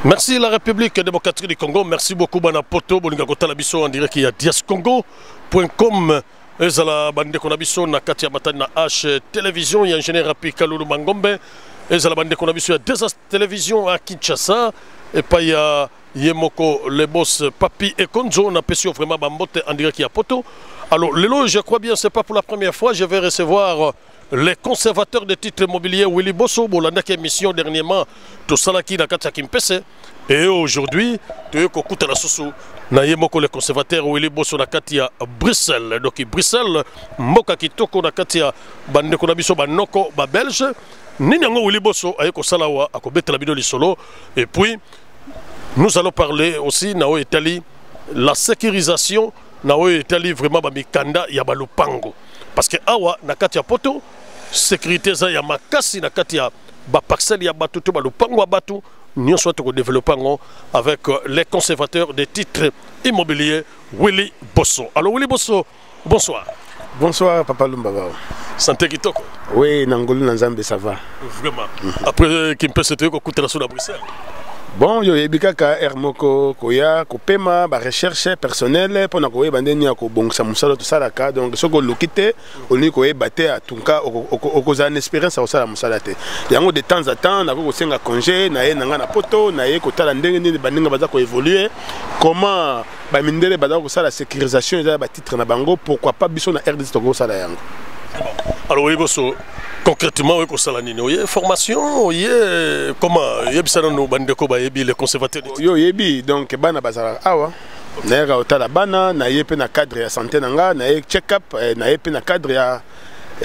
Merci la République démocratique du Congo. Merci beaucoup Bana Poto bolinga kotala biso en direct ya diascongo.com ezala bandeko na biso na kati ya matani na H télévision ya ingénieur Rapi Kalulu Mangombe ezala bandeko na biso ya Desas télévision à Kinshasa epai ya ye moko le boss Papi Ekonzo napesi yo vraiment bambote en direct ya Poto. Alors lelo je crois bien c'est pas pour la première fois je vais recevoir les conservateurs de titres immobiliers Willy Bosso bolandaki émission dernièrement tosalaki na kati ya Kimpese et aujourd'hui toye kokutana susu na ye moko le conservateur Willy Bosso na kati ya Bruxelles. Donc Bruxelles mboka kitoko na kati ya bandeko na biso banoko ba belge nini yango Willy Bosso aye kosala wa akobetela bino lisolo et puis nous allons parler aussi na oyo etali la sécurisation na oyo etali vraiment ba mikanda ya balupango parce que awa na kati ya poto sécurité eza ya makasi na kati ya ba parcelle ya bato to balupango ya bato nyonso wana tokodéveloppe yango avec les conservateurs des titres immobiliers Willy Bosso. Alors Willy Bosso, bonsoir. Bonsoir Papa Lumbaba. Santé kitoko. Oui, na ngolu na Nzambe ça va. Vraiment. Après Kimpese toyei kokutana so na Bruxelles. Bon, yo yebi kaka air moko koya kopema ba recherche personnelle mpona koyeba ndenge ya kobongisa mosala tosalaka. Donc soki oluki te, olingi koyeba te, atunka okozala na expérience ya kosala mosala te. Yango de temps à temps nakoki kosenga congé na ye na ngai na poto na ye kotala ndenge nini baninga baza koévolue, comment bamindele baza kosala sécurisation eza ya batitre na bango, pourquoi pas biso na RDC tokosala yango. Alors oyebi boso concrètement oye kosala nini? Oye formation, oye comment? Oyebisa nano bandeko bayebi les conservateurs. Yo oyebi, donc bana bazalaka awa, nayaka kotala bana, naye mpe na cadre ya santé na nga, naye check up, naye mpe na cadre ya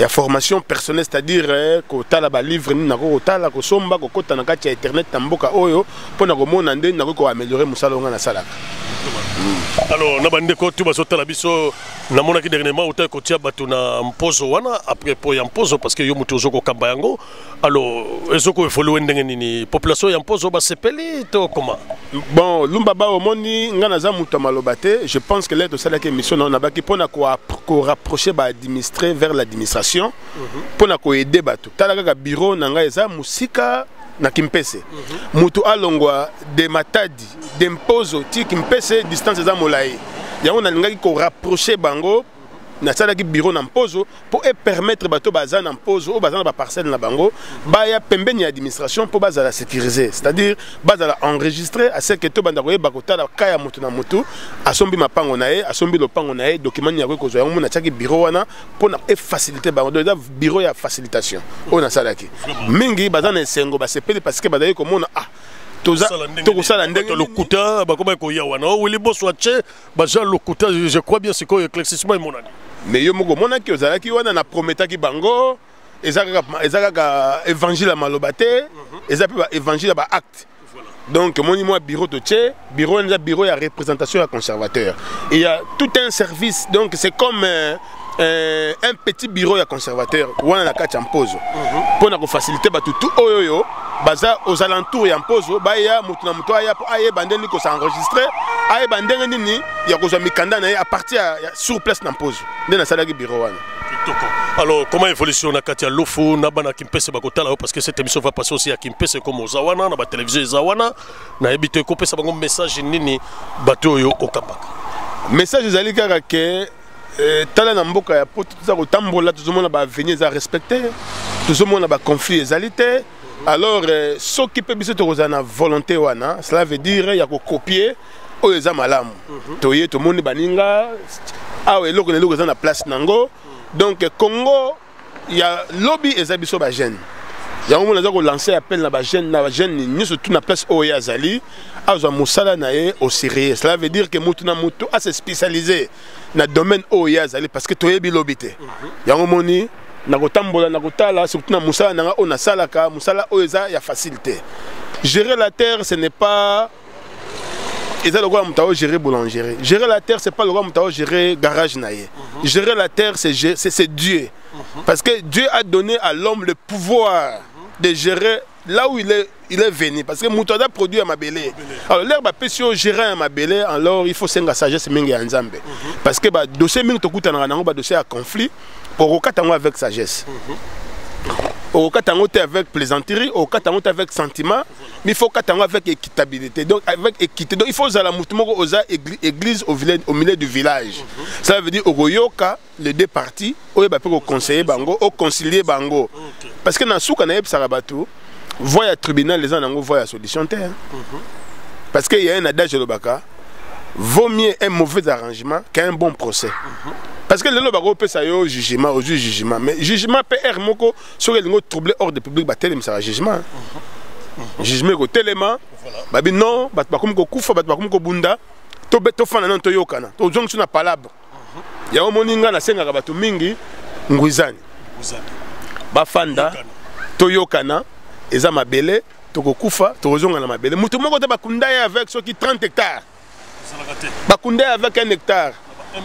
formation personnelle, c'est-à-dire kotala balivre nini nakoki kotala, kosomba, kokota na kati ya internet na mboka oyo mpona komona ndenge nakoki koaméliorer mosala oyo nga nasalaka. Alors na bandeko tu bazotala biso, namonaki dernièrement otaki kotia bato na mpozo wana après po ya mpozo parce que yo moto ozo kokamba yango. Alors ezokoévolue ndenge nini? Population ya mpozo basepeli to comment? Bon, Lumba ba omoni nga naza moto ya maloba te. Je pense que lere tosalaki émission na nabaki mpona korapprocher baadministré vers l'administration, mpona koaider bato. Tala kaka bureau na ngai eza mosika na Kimpese. Moto alongwa de Matadi, de Mpozo ti Kimpese, distance eza molai. Yango nalingaki korapprocher bango, nasalaki bureau na Mpozo mpo epermettre bato baza na Mpozo oyo baza na baparcelle na bango baya pembeni ya administration mpo bazala sécurisé, c'est-à-dire bazala enregistré à ce que tobanda koyeba kotala ka ya moto na motu asombi mapango na ye, asombi lopango na ye, document nini akoki kozwa. Yango mo natiaki bureau wana mpona efacilité bango. Donc eza bureau ya facilitation oyo nasalaki. Mingi baza na esengo, basepeli parce que bazali komona ah tokosala ndenge lokuta bakoma koya wana o Willy Bosso atie baza lokuta. Je crois bien sikoyo éclaircissement emonani. Mais yo moko omonaki, ozalaki wana, na prometaki bango. Eza kaka évangile ya maloba te, eza mpe baévangile ya baacte. Donc omoni mwa bureau totie, bureau wana eza bureau ya représentation ya conservateur et il y a tout un service. Donc c'est comme un petit bureau ya conservateur wana na kati ya Mpozo mpona kofacilité bato tu oyo baza aux alentours ya Mpozo baya, moto na moto aya mpo ayeba ndenge nini kosenregistre, ayeba ndenge nini ya kozwa mikanda na ye à partir ya sur place na Mpozo. Nde nasalaki bureau wana. Kitoko. Alors comment évolution na kati ya Lufu na bana Kimpese bakotala yo? Parce que cette émission va passer aussi à Kimpese, comme oza wana na batélévision eza wana, nayebi te ekopesa bango message nini, bato oyo okambaka. Message ezali kaka ke tala na mboka ya poto toza kotambola, tozomona baavenue eza respecté, tozomona baconflit ezali te. Alors soki mpe biso tokozala na volonté wana, cela veut dire ya kocopier oyo eza malamu. Toye tomoni baninga awa, eloko na eloko eza na place nango. Donc Congo ya lobi eza biso bajeune. Yango mona aza kolancer appel na bajeune nyonso tu na place oyo ye azali, azwa mosala na ye au sérieux. Cela veut dire que motu na motu ase spécialisé na domaine oyo ye azali, parce que toyebi lobi te. Yango moni na kotambola, na kotala surtout na mosala na nga oyo nasalaka, mosala oyo eza ya facile te. Gérer la terre, ce n'est pas eza lokola moto aogérer boulangerie. Gérer la terre, c'est pas lokola moto aogérer garage na ye. Gérer la terre, c'est Dieu, parce que Dieu a donné à l'homme le pouvoir de gérer. là où il est venu, parce que moto aza produit ya mabele. Alors l'heure bapesi yo gérant ya mabele, alors il faut senga sagesse mingi ya Nzambe, parce que badossier mingi tokutanaka nango, badossier ya conflit, okokata yango avec sagesse, okokata yango te avec plaisanterie, okokata yango te avec sentiment, mais il faut okata yango avec équitabilité, donc avec équité. Donc il faut ozala motu moko oza église au milieu du village. Ça veut dire okoyoka les deux parties, oyeba mpe koconseiller bango, oconcilier bango, parce que na suka nayebisaka bato, voie ya tribunal eza nango voie ya solution te, hein. Parce que y a un adage elobaka: vaut mieux un mauvais arrangement qu'un bon procès. Parce que lelo bakopesa yo jugement, ozwi jugement, mais jugement PR moko, soki elingi otrouble ordre public, batelemisaka jugement. Jugement ekotelema, babi non, bato bakomi kokufa, bato bakomi kobunda, tofanda nano, toyokana, tozongisi na palabre. Yango moni nga nasengaka bato mingi ngwizani bafanda, toyokana, eza mabele, tokokufa, tokozonga na mabele. Moto moko te bakunda ye avec soki 30 hectares, bakunda ye avec 1 hectare,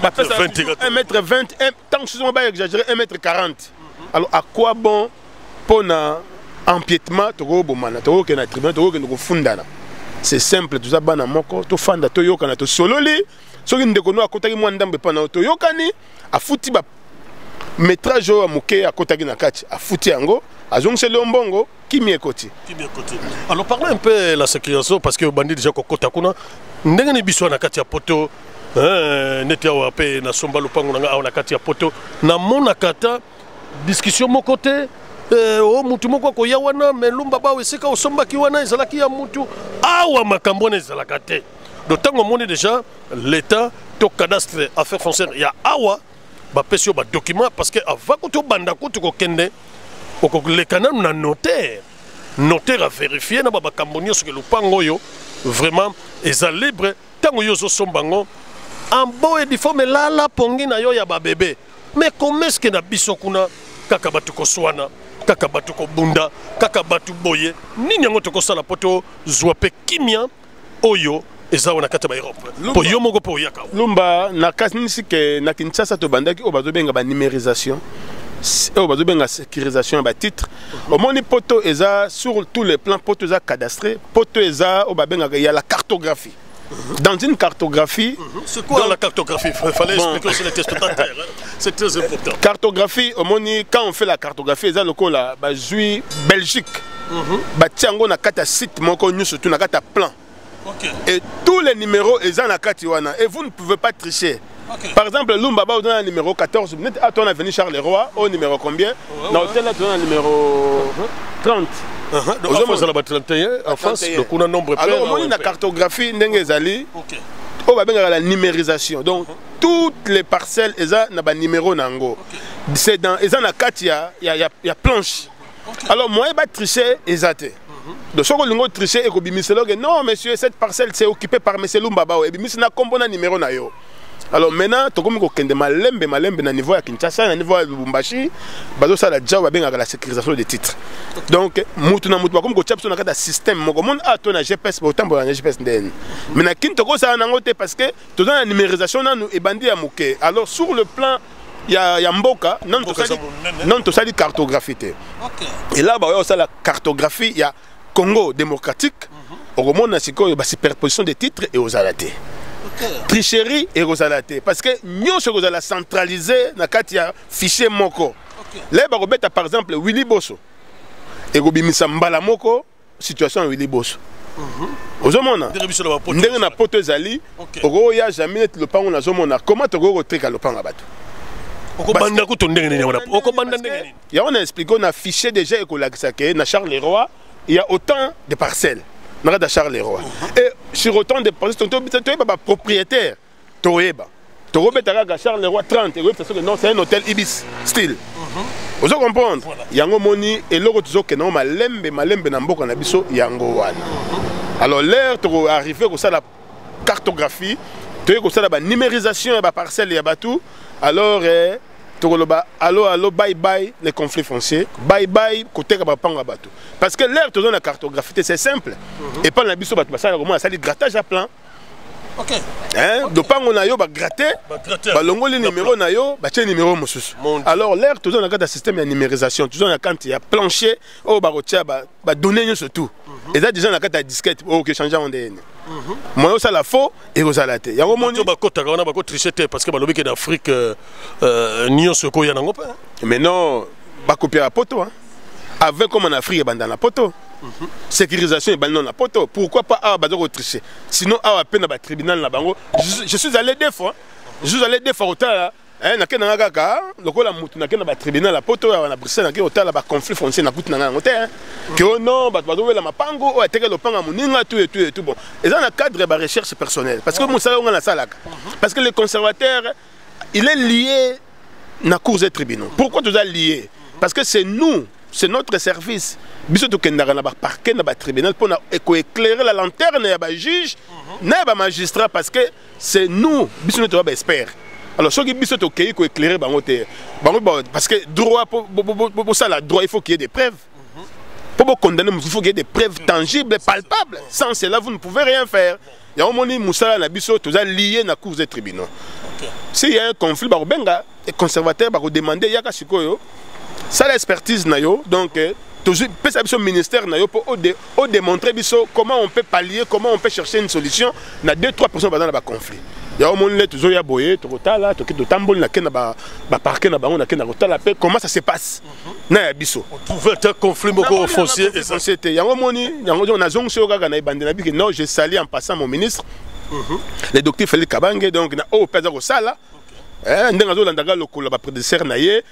bapesa 1 mètre 20, tant que soki ba exagéré 1 mètre 40. Alors à quoi bon mpona empiètement tokobomana, tokokende na tribunal, tokokende kofundana? C'est simple, toza bana moko, tofanda, toyokana, tosololi. Soki ndeko no akotaki mwa ndambo epa na yo, toyokani, afuti ba métrage oyo ya moke akotaki na kati, afuti yango, azongiseli yo mbongo, kimi ekoti. Alors parlez un peu la sécurisation, parce que obandi déjà kokota kuna. Ndenge ni biso na kati ya poto, neti awa mpe nasomba lopango na nga awa na kati ya poto, namonaka ata discussion moko te. O mutu moko akoya wana, me Lumba Bao, esika osombaki wana ezalaki ya mutu awa, makambo wana ezalaka te. Donc ntango omoni déjà l'état to cadastre, affaire foncière ya awa, bapesi yo badocument, parce que avant kutu obanda kutu kokende, okoleka nanu na notaire. Notaire avérifie na bamakambo nyonso ke lopango oyo vraiment eza libre. Ntango yo ozosomba yango en bon et due forme, lala pongi na yo ya babebe. Mais comment est-ce que na biso kuna kaka bato koswana, kaka bato kobunda, kaka bato boye? Nini yango tokosala mpo tozwa mpe kimia oyo eza wana kati ya baEurope, mpo yo moko mpo oyaka? Lumba, nakanisi ke na Kinshasa tobandaki oyo bazobenga banumérisation, oyo bazobenga sécurisation ya batitre. Omoni, poto eza sur tous les plans, poto eza cadastré, poto eza oyo babengaka ya la cartographie. Dans une cartographie. C'est quoi, donc, la cartographie? Il fallait, bon, expliquer aussi les téléspectateurs. Hein. C'est très important. Cartographie, omoni, quand on fait la cartographie, eza lokola bazwi Belgique, batia yango na kati ya site moko nyonso, tu na kati ya plan. Et tous les numéros eza na kati wana et vous ne pouvez pas tricher. Par exemple, Lumba Ba oza na numéro 14, net à ton avenue Charles-Leroy, au numéro combien? Na hôtel là, toza na numéro 30. Ozala ba 31 en face, donc kuna nombre. Alors omoni na cartographie ndenge ezali, oyo babengaka la numérisation. Donc toutes les parcelles eza na banuméro na yango, c'est dans, eza na kati ya planche. Alors moyen batricher eza te. Donc soki olingi otricher, ekobimisela oke: non monsieur, cette parcelle, c'est occupé par monsieur Lumba Bao, ebimisi na nkombo na numéro na yo. Alors maintenant tokomi kokende malembe malembe na niveau ya Kinshasa, na niveau ya Lubumbashi, bazosala ja babengaka la sécurisation des titres. Donc mutu na mutu bakomi kotia biso na kati ya système moko. Moni a to na GPS, botambola na GPS ndeni, mais na kini tokosala nango te, parce que toza na numérisation nanu ebandi ya moke. Alors sur le plan ya mboka, nanu tosali cartographie te. Et là baoya kosala cartographie ya Congo démocratique, okomona sikoyo basuperposition des titres eozala te, tricherie ekozala te, parce que nyonso ekozala centralisé na kati ya fichier moko. Le bakobeta par exemple Willy Boso, ekobimisa mbala moko situation ya Willy Boso. Ozomona ndenge na poto ezali, okoya jamais neti lopango. Nazomona comment tokoki koteka lopango ya bato. Okobanda kutu ndenge nini wana? Okobanda ndenge nini? Yango na explique na fichier déjà, ekolakisa ke na Charles-Leroy il y a autant de parcelles na kati ya Charles-Leroy, et sur autant de parcelles toyeba bapropriétaire, toyeba, tokobeta kaka Charles-Leroy 30, ekoyebisa soki non, c'est un hôtel Ibis Style. Ozo comprendre? Yango moni eloko tozokende ngo malembe malembe na mboka na biso, yango wana. Alors l'heure tokoarrive kosala cartographie, toyei kosala banumérisation ya baparcelle ya bato, alors tokoloba allo allo, bye bye les conflits fonciers, bye bye koteka bapango ya bato, parce que l'heure toza na cartographie te, c'est simple. Epai na biso bato basalaka komona asali grattage à plan. Hein? Lopango na yo bagratter, balongoli numéro na yo, batie numéro mosusu. Alors l'heure toza na kati ya système ya numérisation, toza na kati ya plancher oyo bakotia badonnées nyonso tout eza déjà na kati ya disquette oyo okochange yango ndenge moyen osala faux ekozala te. Yango moni. Bakotaka wana, bakotriche te, parce que balobi ke na Afrique nyonso ekoya nango mpe. Mais non, bakopiaka poto, hein. Avec comme en Afrique ebanda na poto, sécurisation ebandi na poto, pourquoi pas awa baza kotriche? Sinon awa mpe na batribunal na bango, je suis allé deux fois, je suis allé deux fois kotala. Nake nanga kaka lokola mutu, nake na batribunal ya poto awa na Bruxelles, nake kotala baconflit foncier, nakuti nanga yango te ke o non, bato bazowela mapango oyo ateke lopango ya moninga, tout et tout et tout. Bon, eza na cadre ya barecherche personnelle, parce que mosala oyo nga nasalaka, parce que le conservateur, il est lié na cours et tribunaux. Pourquoi toza lié? Parce que c'est nous, c'est notre service. Biso tokendaka na baparquet, na batribunal, mpona koéclairer la lanterne ya bajuge na ya bamagistrat, parce que c'est nous, biso nde toza baexpert. Alors soki biso tokei koéclairer bango te, bango, parce que droit, bosala droit, il faut qu'il y ait des preuves. Pour condamner, il faut qu'il y ait des preuves tangibles, palpables. Sans cela, vous ne pouvez rien faire. Yango moni mosala na biso, toza lié na cours et tribunaux. S'il y a un conflit, bakobenga conservateur, bakodemande: yaka sikoyo, sala expertise na yo. Donc pesa biso ministère na yo mpo odémontrer biso comment on peut pallier, comment on peut chercher une solution na deux trois personnes baza na baconflit. Yango moni le tozoya boye, tokotala, toki, totamboli, nake na baparquet na bango, nake na kotala mpe comment ça se passe na ya biso. Trouver un conflit moko foncier. Foncier te. Yango moni, yango nazongisi oyo kaka na ebande na biki. Non, je salue en passant mon ministre, le docteur Félix Kabange. Donc na oyo mpe aza kosala ndenge azolandaka lokolo ya baprédécesseur na ye.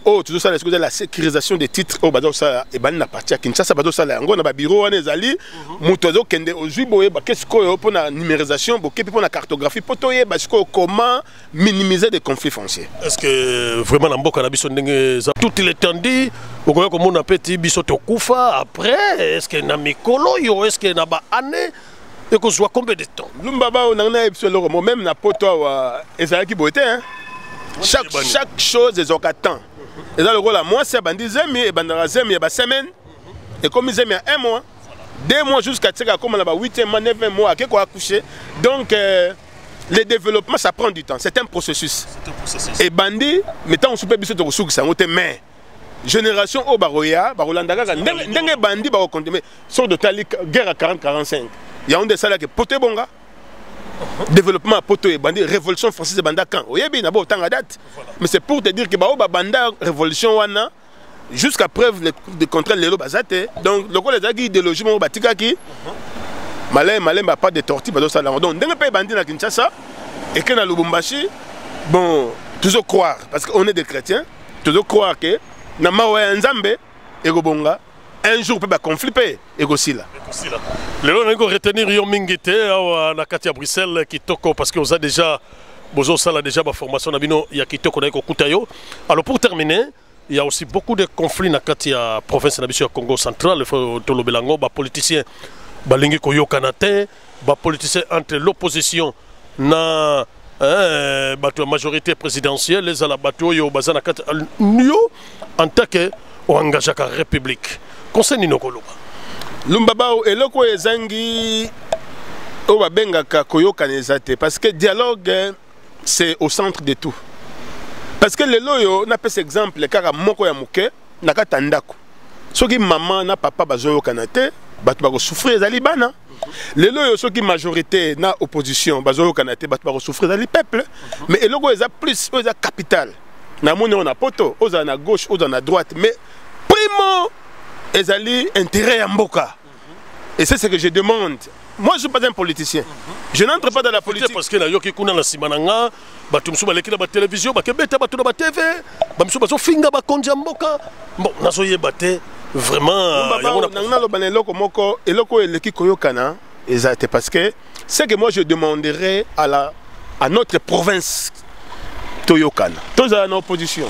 Oyo tozosala sikoyo eza la sécurisation des titres oyo baza kosala, ebandi na partie ya Kinshasa, bazosala yango na babiro wana. Ezali moto azokende, ozwi boye, bake sikoyo mpo na numérisation, bokepi mpo na cartographie, mpo toyeba sikoyo comment minimiser des conflits fonciers. Est ce que vraiment na mboka na biso, ndenge eza toute l'étendue, okoya komona mpe ti biso tokufa après? Est ce que na mikolo oyo, est ce que na baannée, ekozwa combien de temps? Lumba bao nanga nayebi biso eloko mo même na poto awa ezalaki boye te, hein? Chaque chose ezwaka temps. Eza lokola mwasi abandi zemi, ebandaka zemi ya basemaine, ekomi zemi ya un mois, 2 mois, jusqu'à tika akóma na ba 8e mois, 9e mois, ake koaccoucher. Donc le développement, ça prend du temps, c'est un processus. Ebandi, mais ntango mosusu mpe biso tokosukisa yango te, mais génération oyo bakoya bakolanda kaka ndenge ebandi, bakocontinue. Soki totali guerre ya 40 45, yango nde esalaki poto ebonga. Développement ya poto ebandi. Révolution française ebanda quand? Oyebi na bo otanga date, mais c'est pour te dire que baoyo babanda révolution wana, jusqu'à preuve de contraire, lelo baza te. Donc lokola ezalaki idéologie moko batikaki malembe malembe, à pas de tortue, bazosala yango. Donc ndenge mpe ebandi na Kinshasa, eke na Lubumbashi. Bon, toujours croire, parce qu'on est des chrétiens, toujours croire que na mawa ya Nzambe ekobonga un jour, mpe baconflit mpe ekosila. Lelo nalingi koretenir yo mingi te awa na kati ya Bruxelles kitoko, parce que oza déjà, bozosala déjà baformation na bino ya kitoko, naye kokuta yo. Alors pour terminer, il y a aussi beaucoup de conflits na kati ya province na biso ya Congo central. Il faut tolobela yango. Bapoliticien balingi koyokana te, bapoliticien entre l'opposition na bato ya majorité présidentielle, ezala bato oyo baza na kati. Yo, en tant que oengageaka république, conseil nini okoloba? Lumba bao, eloko oyo ezangi oyo babengaka koyokana eza te, parce que dialogue, c'est au centre de tout. Parce que lelo oyo, napesa exemple kaka moko ya moke: na kati ya ndako, soki mama na papa bazoyokana te, bato bakosouffrir ezali bana. Lelo oyo, soki majorité na opposition bazoyokana te, bato bakosouffrir ezali peuple. Mais eloko oyo eza plus, oyo eza capital, namoni oyo na poto, ozala na gauche, ozala na droite, mais primo ezali intérêt ya mboka. Et c'est ce que je demande. Moi, je suis pas un politicien, je n'entre pas dans la politique. Parce que nayoki kuna na nsima na nga, bato mosusu baleki na batelevizio, bakebeta bato na batv, bamisusu bazofinga bakonzi ya mboka. Bon, nazoyeba te vraiment. Nanga naloba na eloko moko, eloko oyo eleki koyokana eza te, parce que ce que moi je demanderais à notre province, toyokana, tozala na opposition,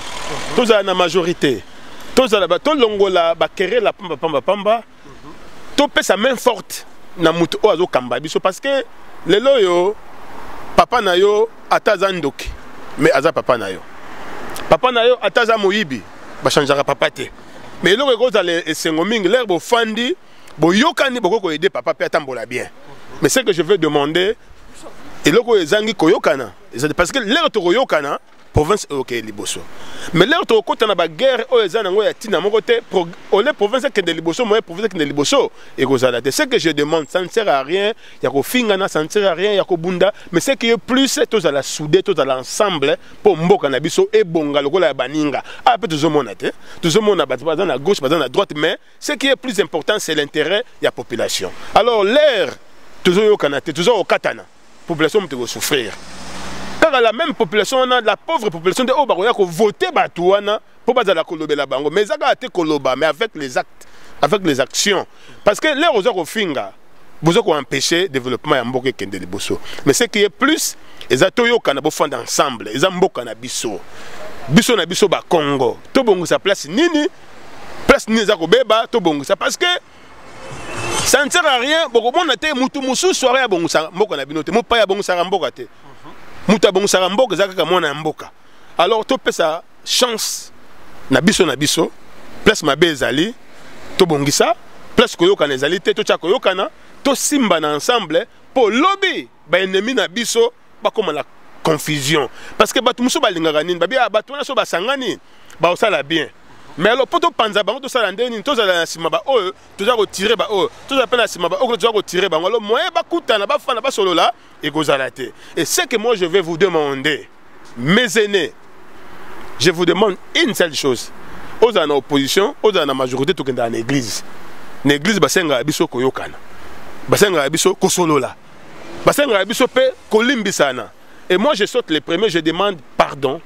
tozala na majorité, tozala, tolongola baquerelle pamba pamba pamba, topesa main forte na moto oyo azokamba biso. Parce que lelo oyo, papa na yo ata aza ndoki, mais aza papa na yo. Papa na yo ata aza moyibi, bachangeaka papa te. Mais eloko ekozala esengo mingi, l'heure bofandi, boyokani, bokoki koaider papa mpe atambola bien. Mais ce que je veux demander, Eloko oyo ezangi koyokana ezali parce que lero tokoyokana, province oyo okeye liboso. Mais lero tokokɔta na baguerre oyo eza nango ya ntina moko te, ole province ekende liboso, moye province ekende liboso ekozala te. Ce que je demande, ça ne sert à rien ya kofingana, ça ne sert à rien ya kobunda, mais ce qui est plus, tozala soudé, tozala ensemble mpo mboka na biso ebonga lokola ya baninga. Ah, mpe tozomona te, tozomona bato baza na gauche, baza na droite, mais ce qui est plus important, c'est l'intérêt ya population. Alors l'heure tozoyokana te, toza kokatana, population moto ekosouffrir kaka la même population wana, la pauvre population nde oyo bakoya kovote bato wana mpo bazala kolobela bango. Mais eza kaka te koloba, mais avec les actes, avec les actions, parce que l'heure oza kofinga, boza koempêcher développement ya mboka ekende liboso. Mais ce qui est plus, eza toyokana, bofanda ensemble. Eza mboka na biso, biso na biso Bakongo. Tobongisa place nini, place nini eza kobeba, tobongisa, parce que ça ne sert à rien. Bokomona te mutu mosusu aya abongisa mboka na bino te. Mopaya abongisaka mboka te. Mutu abongisaka mboka eza kaka mwana ya mboka. Alors topesa chance na biso na biso. Place mabe ezali, tobongisa. Place koyokana ezali te, totya koyokana, tosimbana ensemble, mpo lobi baennemi na biso bakóma na confusion, parce que bato mosusu balingaka nini? Babi bato wana so basangani, baosala bien. Mais alors mpo topanza bango, tosala nde nini? Tozala na nsima baoyo toza kotirer, baoyo tozala mpe na nsima baoyo toza kotirer bango. Alors moyen bakutana, bafanda, basolola ekozala te. Et ce que moi je vais vous demander, mes aînés, je vous demande une seule chose: ozala na opposition, ozala na majorité, tokendaka na église. Na église basengaka biso koyokana, basengaka biso kosolola, basengaka biso mpe kolimbisana. Et moi, je saute les premiers, je demande pardon,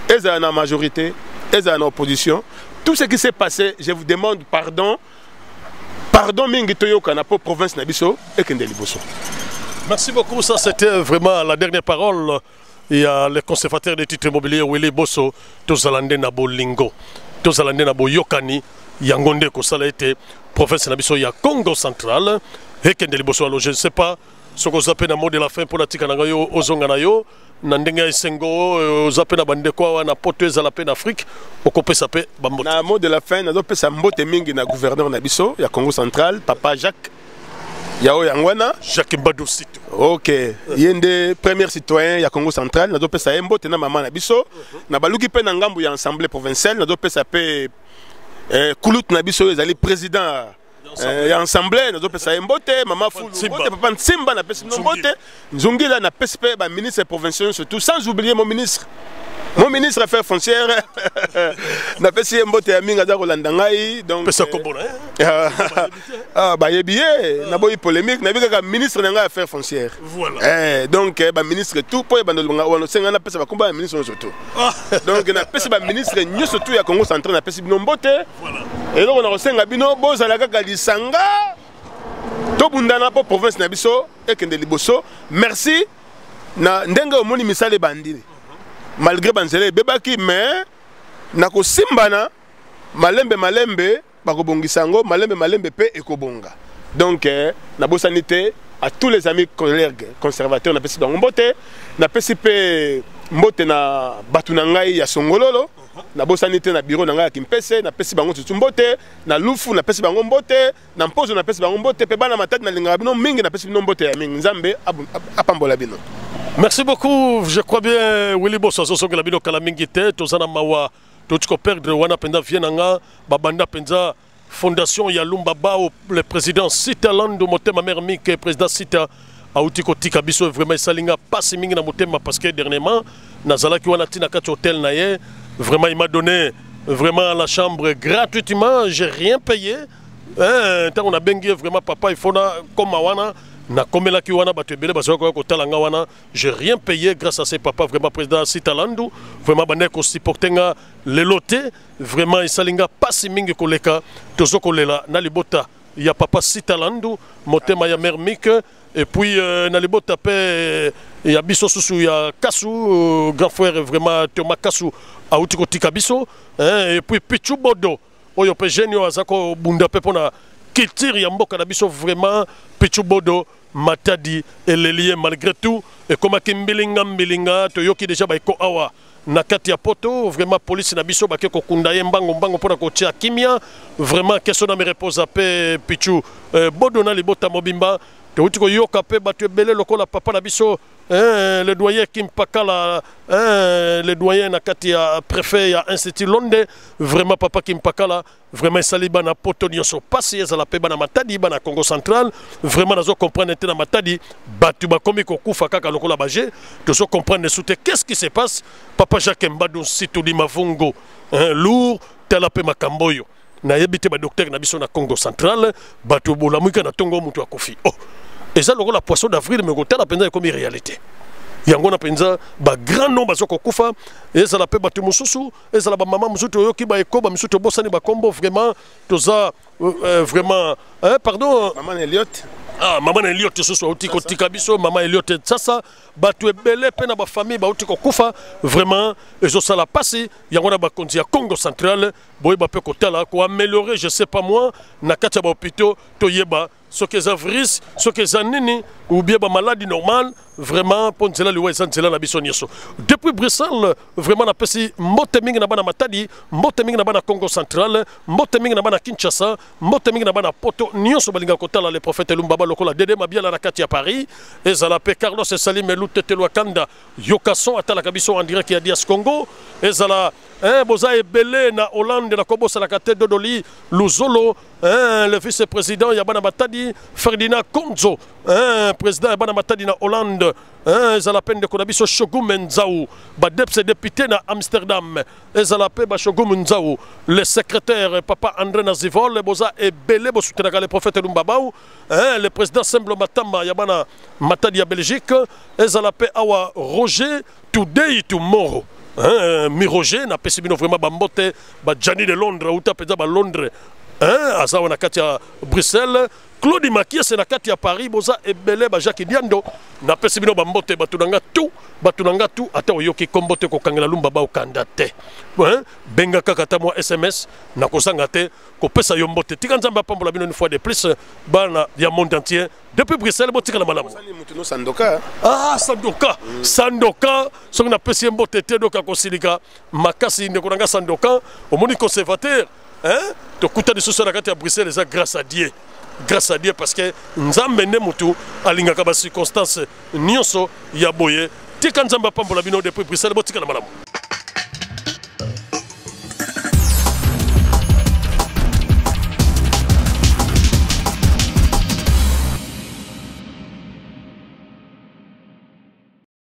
ezala na majorité, ezala na opposition. Tout ce qui s'est passé, je vous demande pardon, pardon mingi. Toyokana mpo province na biso ekende liboso. Merci beaucoup. Ça, c'était vraiment la dernière parole. Il y a le conservateur des titres immobiliers, Willy Bosso. Tozala nde na bolingo, tozala nde na boyokani. Yango nde kosala ete province na biso ya Congo Central ekende liboso. Alors, je ne sais pas soki oza mpe na mot de la fin mpo natika na ngai yo ozonga na yo na ndenge ya esengo. Oza mpe na bandeko awa na Poto, ezala mpe na Afrique, okopesa mpe bambote. Na mot de la fin, nazopesa mbote mingi na gouverneur na biso ya Congo Central, papa Jacques ya oyo yango wana. Jacques Mbadu Sito. Ok, ye nde premier citoyen ya Congo Central. Nazopesa ye mbote na mama na biso. Na baluki mpe na ngambu ya assemblée provinciale, nazopesa mpe kulutu na biso oyo ezali président ya assemblée, nazopesa ye mbote, mama Fulu. Nsimba. Mbote papa Nsimba, napesi bino mbote. Nzungila, napesi mpe baministre provinciaux, surtout sans oublier mon ministre affaires foncières, napesi ye mbote ya mingi, aza kolanda ngai. Donc pesa kombo na ye. Ah, bayebi ye, naboyi polémique, nayebi kaka ministre na ngai affaires foncières. Voilà. Donc baministre tout mpo ebanda olobanga wana, osenga napesa bakombo ya ministre nyonso tout. Donc napesi baministre nyonso tout ya Congo Central, napesi bino mbote. Eloko na kosenga bino, bozala kaka lisanga, tobundana mpo province na biso ekende liboso. Merci na ndenge omoni misala ebandi, malgré banzela ebebaki, mais na kosimbana malembe malembe bakobongisa yango, malembe malembe mpe ekobonga. Donc nabosani te à tous les amis collègues conservateurs, napesi bango mbote. Napesi mpe mbote na bato na ngai ya Songololo, nabosani te na bureau na ngai ya Kimpese, napesi bango susu mbote. Na Lufu, napesi bango mbote. Na Mpozo, napesi bango mbote. Mpe bana Matadi, nalingaka bino mingi, napesi bino mbote ya mingi. Nzambe apambola bino. Merci beaucoup. Je crois bien Willy Bosso azosongela bino kala mingi te. Toza na mawa, toti koperdre wana mpenza vie na nga babanda mpenza fondation ya Lumba Bao, le président Sita Lando Motema Mare Mike. Président Sita auti kotika biso, vraiment esali nga pasi mingi na motema, parce que dernièrement nazalaki wana ntina kati hôtel na ye. Vraiment, il m'a donné vraiment la chambre gratuitement, j'ai rien payé. Ntango nabengi ye, vraiment, papa, il faut na koma wana, nakomelaki wana, bato ebele bazalaki koya kotala nga wana, j'ai rien payé grâce à ce papa, vraiment, président Sita Landu, vraiment bandaki kosupporte nga. Lelo te, vraiment esali nga pasi mingi koleka. Tozo kolela na libota ya papa Sita Landu Motema ya Mare Mike, et puis na libota mpe ya biso susu ya Kasu, grand frère, vraiment Thomas Kasu auti kotika biso, hein, et puis Pichu Bodo oyo mpe jeune oyo aza kobunda mpe mpona culture ya mboka na biso. Vraiment, Pichu Bodo, Matadi eleli ye. Malgré tout ekomaki mbilinga mbilinga, toyoki déjà baeko awa na kati ya Poto. Vraiment, polisi na biso bake kokunda ye mbango mbango mpona kotia kimia. Vraiment, que son âme repose mpe Pichu Bodo na libota mobimba. Touti koyoka mpe bato ebele lokola papa na biso, hein, le doyen Kimpakala, hein, le doyen na kati ya préfet ya Institut Londe. Vraiment, papa Kimpakala, vraiment esali bana Poto nyonso pasi, ezala mpe bana Matadi, bana Congo Central. Vraiment, nazo comprendre te, na Matadi bato bakomi kokufa kaka lokola baje. Tozo comprendre su te qu'est-ce qui se passe. Papa Jacques Mbadu Nsituli Mavungo, hein, lourd. Tala mpe makambo oyo, nayebi te, badocteur na biso na Congo Central, bato bolamuka na ntongo, moto akufi. Oh, eza lokola poisson d'avril, mais kotala mpenza ekomi réalité. Yango na mpenza bagrand nom baza kokufa, ezala mpe bato mosusu, ezala bamama mosusu, toyoki baekoba misusu, tobosani bakombo. Vraiment toza vraiment, hein, pardon. Mama Eliot. Ah, mama na Eliot susu auti kotika biso, mama Eliot. Sasa bato ebele mpe na bafamille bauti kokufa. Vraiment ezosala mpasi. Yango na bakonzi ya Congo Central, boyeba mpe kotala koaméliorer, je sais pas moi, na kati ya bahôpitaux, toyeba soki eza virus, soki eza nini, ou bien bamaladi normale. Vraiment, mpo nzela liwa eza nzela na biso nyonso. Depuis Bruxelles, vraiment napesi mbote mingi na bana Matadi, mbote mingi na bana Congo Central, mbote mingi na bana Kinshasa, mbote mingi na bana Poto nyonso balingaka kotala le prophète Lumbaba, lokola Dede Mabiala na kati ya Paris, ezala mpe Carlos Esalim Lutetelo Kanda Yokason, atalaka biso en direct ya Dias Congo. Ezala, hein, boza ebele na Hollande, nakobosanaka te Dodoli Luzolo, hein, le vice-président ya bana Matadi, Ferdinand Konzo, hein, président ya bana Matadi na Hollande, hein, ezala mpe ndeko na biso Shogum Nzau, badepse député na Amsterdam, ezala mpe bashogum Nzau, le secrétaire papa André Nazivol. Boza ebele bosutenaka le prophète Lumbabau, hein, le président Semblo Matamba ya bana Matadi ya Belgique, ezala mpe awa Roger Today Tomorrow, hein, mi Roger, napesi bino vraiment bambote. Bajani de Londres, auta mpenza balondres, hein, aza wana kati ya Bruxelles, Claude Makiese na kati ya Paris. Boza ebele, bajacques Diando, napesi bino bambote. Bato na nga tu, bato na nga tu, ata oyoki kombo te, kokangela Lumba baokanda te, hein? Benga kaka ata mwa SMS, nakozanga te kopesa yo mbote. Tika Nzambe apambola bino une fois de plus, bana ya monde entier. Depuis Bruxelles, botikala malamu. Mutu no Sandoka. Ah, Sandoka, Sandoka, soki napesi ye mbote te, doka kosilika makasi. Ndeko na nga Sandoka, omoni conservateur, hein? Tokuta lisusu na kati ya Bruxelles, eza grâce à Dieu, grâce à Dieu, parce que Nzambe nde motu alingaka bacirconstance nyonso ya boye. Tika Nzambe apambola bino. Depuis Bruxelles, botikala malamu.